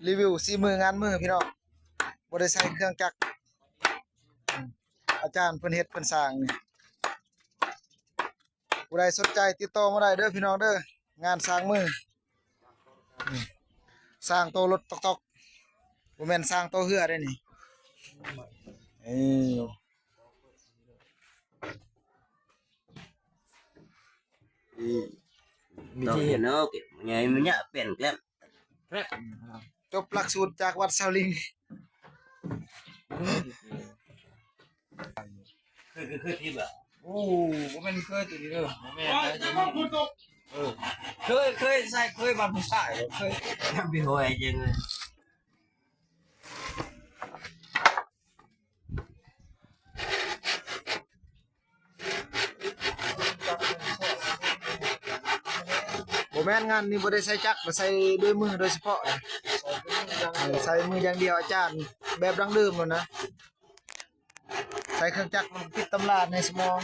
ຣີວິວສີມືງານມືພີ່ນ້ອງ ບໍ່ໄດ້ໃຊ້ເຄື່ອງຈັກ ອາຈານເພິ່ນເຮັດເພິ່ນສ້າງນີ້ ຜູ້ໃດສົນໃຈຕິດຕໍ່ມາໄດ້ເດີພີ່ນ້ອງເດີ ງານສ້າງມື ສ້າງໂຕລົດຕອກໆ ບໍ່ແມ່ນສ້າງໂຕເຮືອເດ້ນີ້ ເອີ ວິທີເຮັດເນາະ ໃຫຍ່ມັນຍະເປັນແກລ້ມ ຈົບຫຼັກສູດຈາກວັດຊາວລິງ ເຄີຍ ເຄີຍ ເຄີຍທີ່ແບບ ໂອ້ ບໍ່ແມ່ນເຄີຍຕົວນີ້ເດີ ບໍ່ແມ່ນນະ ເອີ ເຄີຍ ເຄີຍໃສ່ ເຄີຍບາດຜູ້ຊາຍ ເຄີຍ ໄປໂຫຍຈັ່ງເລີຍ ບໍ່ແມ່ນ ງານນີ້ບໍ່ໄດ້ໃຊ້ຈັກ ໃຊ້ດ້ວຍມືໂດຍສະເພາະ ໃຊ້ມືຢ່າງດຽວ ອາຈານແບບດັ້ງເດີມໂລດນະ ໃຊ້ເຄື່ອງຈັກມັນຜິດຕຳລາໃນສະໝອງ